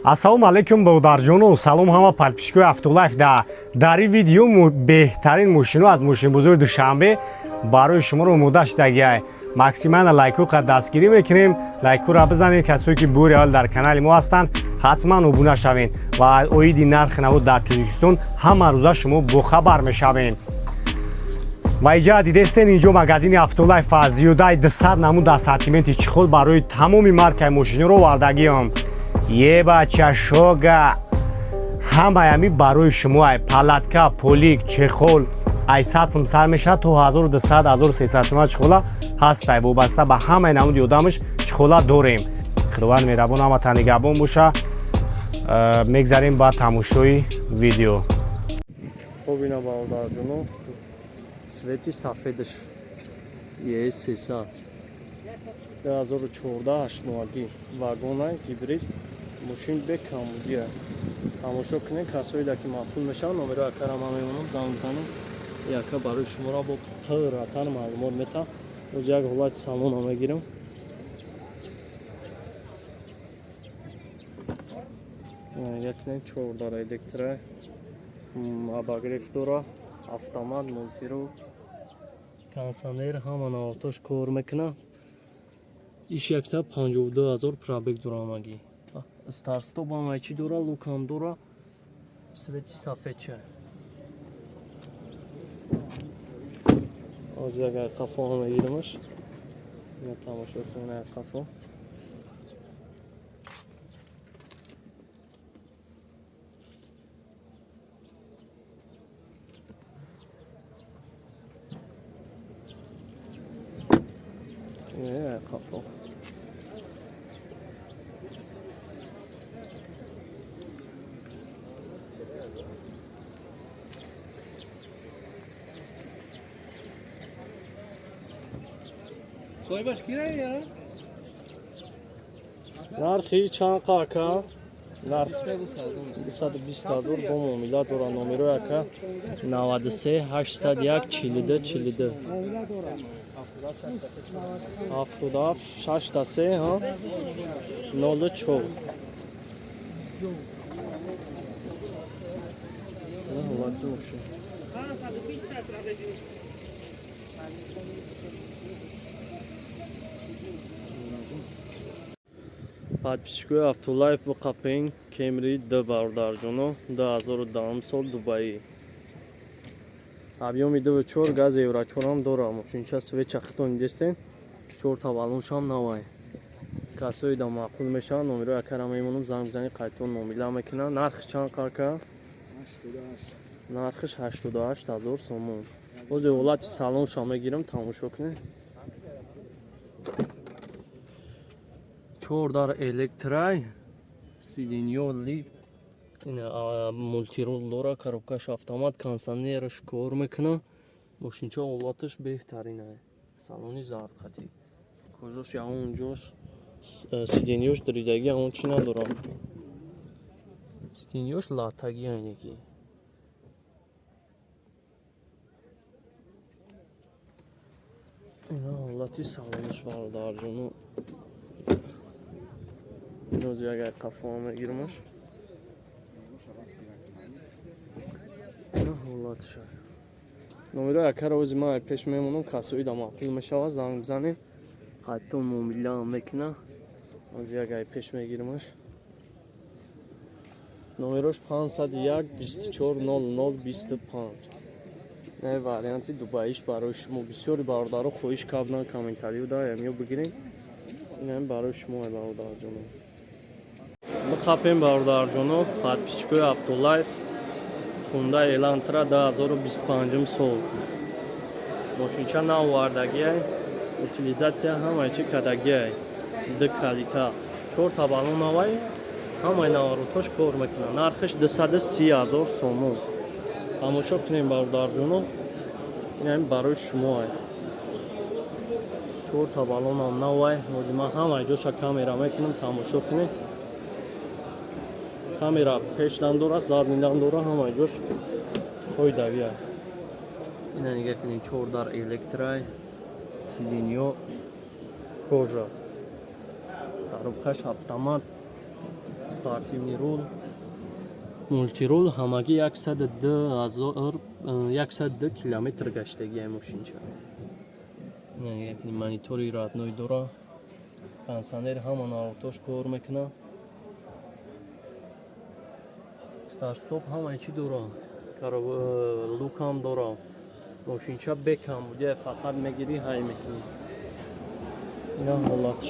Ассалому алайкум, бародарҷону, салом ҳама подписчикои Автолайф. Дар ин видео беҳтарин мошино аз мошинбозори Душанбе барои шуморо омода шудагиай. Максимально лайку қад дастгирӣ мекунем, лайкура бизанед. Касое ки бори аввал дар канали мо ҳастанд, ҳатман обуна шавед ва оиди нархи наво дар Тоҷикистон ҳама рӯза шумо бохабар мешавед. Ва иҷа дидестен, инҷо магазини Автолайф аст. Зиёдаи 200 намуд ассортименти чехол барои тамоми маркаи мошиниро овардагиам. Ебача шога, ҳамаи барои шумо ай палатка, полик, чехол ай 100 сум сар мешавад то 1200, 1300 сума чехола ҳастай. Вобаста ба ҳамаи намуди одамаш чехола дорем. Худованд меҳрабон ҳаматан нигаҳбон боша. Мегзарем ба тамошои видео. Хоб, ина, бародарҷоно, цвети сафедаш е 300, 2014, ҳаштмоҳагӣ, вагона, гибрид, мошин бекамбудия. Тамошо кунед. Касоеда ки маъқул мешаванд, номеро акара ман мемонам, занг бизанем. Яка барои шуморо бо пурратар маълумот метам. Боз як ҳолати салона мегирам. Якне чордара электра, обогрев дора, автомат, мультируль, кондиционер, ҳама навотош кор мекунад. Иш 152 000 пробег дора ҳамагӣ. Старт-стоп, ҳамаи чӣ дора, люкам дора, цвети сафедча. Ҳозир як қафо мегирамаш. Ина, тамошо кунед, як қафо. Қафо. Соҳибаш кира яра? Нархи чанд ака? Нарх 220 ҳазор, бо муомила дора. Номерои ака 93 801 42 42, 77 63 ҳа 04. Ҳолати мошин. Подписчикои Автолайф, биқапен Кемри д, бародарҷоно, 2010 сол, Дубаи, объёми 2,4, газ, евро чорам дора. Мошинча свеча хитон дестен, чорта баллоншам навай. Касои да маъқул мешаванд, номерои акара мемонам, занг бизанед, қайтон муомила мекунанд. Нархш чанд ака? Нархш 88 ҳазор сомон. Бозе ҳолати салонша мегирам, тамошо кунед. Чор дар электрай, сиденьё ли, мультируль дора, коробкаш автомат, кондиционераш кор мекуна. Мошинча ҳолаташ беҳтарина, салони зарқатӣ, кожош ягон ҷош, сиденьёш диридагӣ, ягон чӣ надора, сиденьёш латтагӣ айнеки. Ина ҳолати салонаш, бародарҷону. Ноз як қафо мегирамаш. Ина ҳолатша. Номерои акара ози ман пеш мемонам, касои да маъқул мешавад, занг бизанед, ҳатто муомила мекуна. Ози як ай пеш мегирамаш. Номерош 501 24 00 25. Не, варианти дубаиш барои шумо. Бисёри бародаро хоҳиш карданд, комментариё да ямё бигирем. Инам барои шумо, бародарҷоно. Биқапем, бародарҷоно, подписчикои Автолайф, Хундай Элантра 2025 сол. Мошинча навовардагиай, утилизация ҳамаи чи кардагиай, д калита, чорта баллон навай, ҳамаи наворотош кор мекунад. Нархаш 230 ҳазор сомон. Тамошо кунем, бародарҷоно, инам барои шумо. Чорта баллонам навай. Ҳозир ман ҳамаи ҷоша камера мекунам, тамошо кунед. Камера пешдам дора, заднидам дора, ҳамаи ҷош фоидавия. Ина нигаҳ кунед, чор дар электрай, сиденьё кожа, коробкаш автомат. Спортивный руль, мультируль. Ҳамагӣ 102 километр гаштагиай мошинча. Монитори родной дора, кондитсионер, ҳама навортош кор мекунад, старт-стоп, ҳамаи чӣ дора, люкам дора. Мошинча бекам будия, фақат мегирӣ, ҳай мекунӣ. Ина ҳолатш.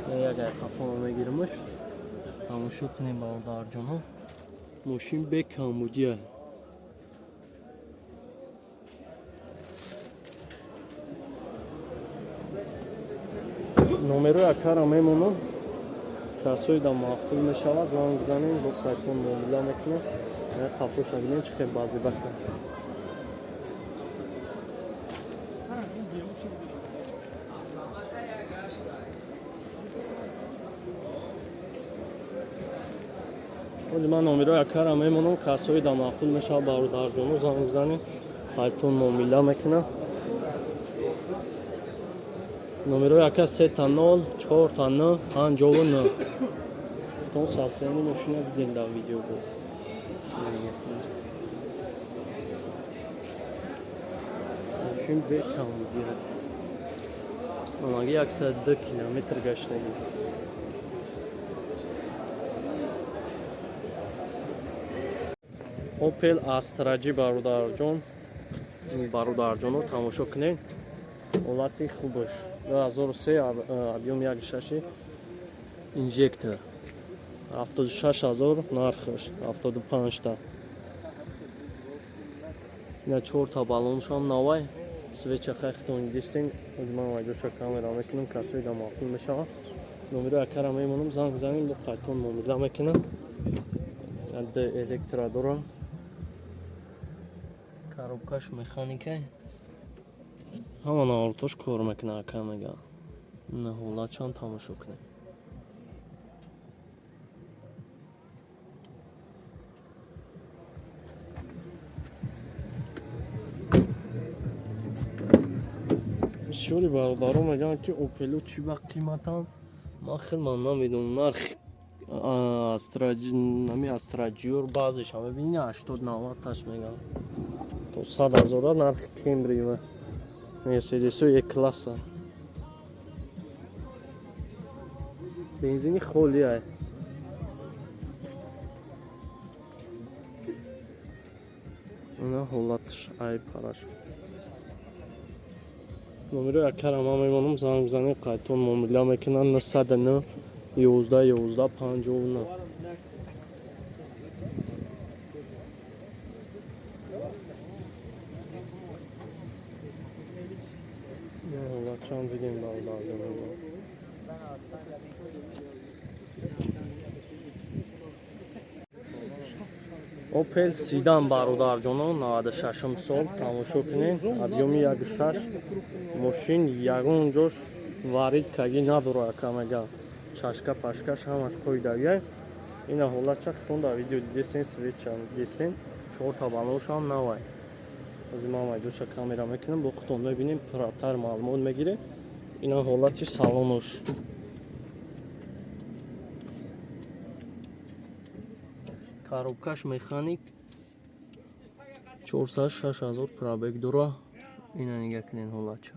Як қафома мегиримаш, тамошо кунем, бародарҷоно. Мошин бекам будия. Номерои акара мемонам, касои да маъқул мешавад, занг бизанем, бо қайтон муомила мекунем. Қафоша бинем, чӣ хел базиба кунем. Ҳози ман номерои акара мемонам, касои да маъқул мешавад, бародарҷоно, занг бизанем, қайтон муомила мекунам. Номерои ака 000 4 н 59. Тон состояние мошина дидем дар видео буд. Мошин бекам буд, ҳамагӣ 102 километр гаштагӣ. Opel Astra G, бародарҷон, бародарҷоно, тамошо кунед ҳолати хубаш. 2003, объём 1,6, инжектор, 76 000 нархаш, 75-та. Ина чорта баллоншам навай, свеча хайхтон дистен. Ман вайҷоша камера мекунам, касои да маъқул мешавад, номеро акара мемонам, занг бизанем, бо қайтон муомила мекунам. Д электро дора, коробкаш механика, ҳама навортош кор мекунад, ака мега. Ина ҳолатшам тамошо кунем. Бисёри бародарон мегӯянд, ки Опело чӣ ба қиматанд. Ман хелман намедонам нарх. Нами Астра Ҷиор баъзеша мебинӣ, 80-90 таш мегӯянд, то 100 000-а нархи Кемри ва Мерседесо Е класса. Бензини холиай. Ина ҳолатш, ай параш. Номерои акара ман мемонам, занг бизанед, қайтон муомила мекунанд. 909 11 11 59. Ҳолатшам дидем, бародарҷоно. Opel Седан, бародарҷоно, 96 сол, тамошо кунед, объёми 1,6. Мошин ягон ҷош варид кагӣ надора, ака мега, чашка пашкаш ҳамаш қоидагия. Ина ҳолатча хитон дар видео дидесен, свеча дидесен, чорта баллоншам навай. Ҳозир ман вайҷоша камера мекунам, бо хитон мебинем, пурратар маълумот мегирем. Ина ҳолати салонош. Коробкаш механик, 406 000 пробег дора. Ина нигаҳ кунед ҳолатча,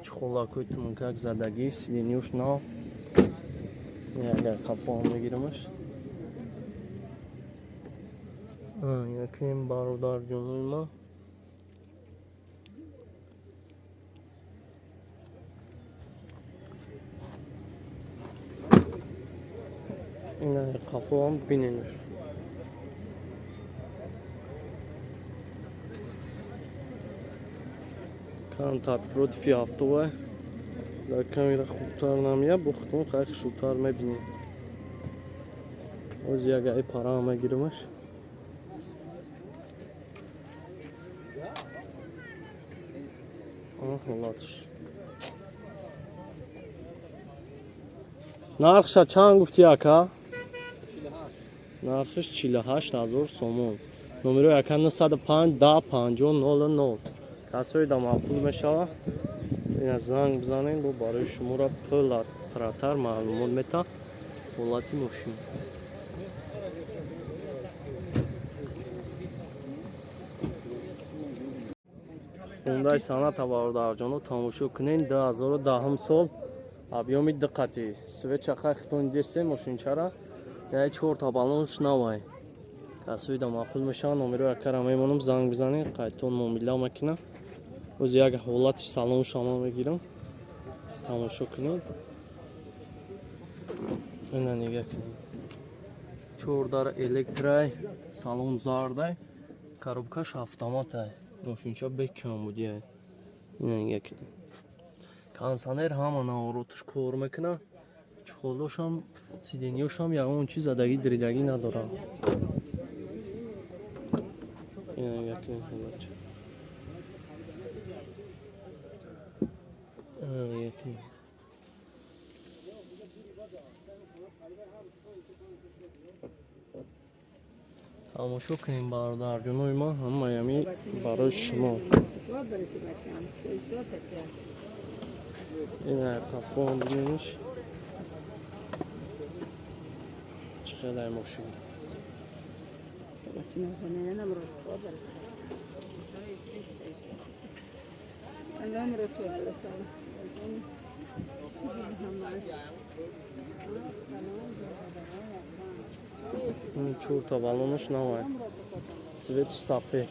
чехолакҳои тунукак задагӣ, сиденьёш нав. Агар қафоам мегирамаш, якем, бародарҷонои ман. Ина қафоам биненаш. Камтар против автоба дар камера хубтар намеяд, бо худтон хеле хушрӯтар мебинем. Оз як ай параам мегирамаш. Ҳолатш. Нархша чанд гуфти, ака? Нархиш 48 000 сомон. Номерои ака 905 10 50 00. Касои да маъқул мешавад, Ина занг бизанем, бо барои шуморо пурратар маълумот мета ҳолати мошин. Хондаи Соната, бародарҷоно, тамошо кунен, 2010 сол, объёми диққати свеча хитони десте мошинчара, яъне чорта балонш навай. Касоида маъқул мешаванд, номеро якара мемонам, занг бизанед, қайтон муомила мекунам. Ози як ҳолати салон шама мегирам, тамошо кунед. Ина нигаҳ кунед, чордар электрай, салон зардай, коробкаш автоматай, мошинча бекамудияй. Ина нигаҳ кунед, кондиционер ҳама наворотш кор мекунад, чехолошам, сиденьёшам ягон чиз задагӣ диридагӣ надорад. Ина нигаҳ кунед ҳолатча. Ина нигаҳ кунед. Тамошо кунем, бародарҷонои ман, ҳамаи ами барои шумо. Ина қафоам бинениш, чӣ хелай мошин. Чорта балонаш навай, светш сафед.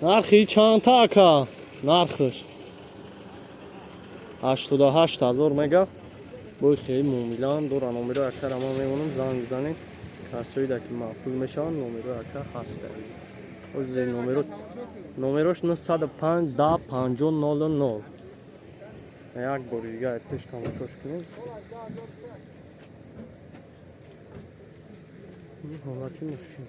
Нархи чандта, ака? Нархш 88 000 мега. Бой хеле муомилаам дора. Номеро акара ман мемонам, занг бизанед. Касоида ки маъқул мешаванд, номеро ака ҳаста. Ози номеро, номерош 905 10 50 00. Як бори дига пеш тамошош кунед. Ҳолати мошин.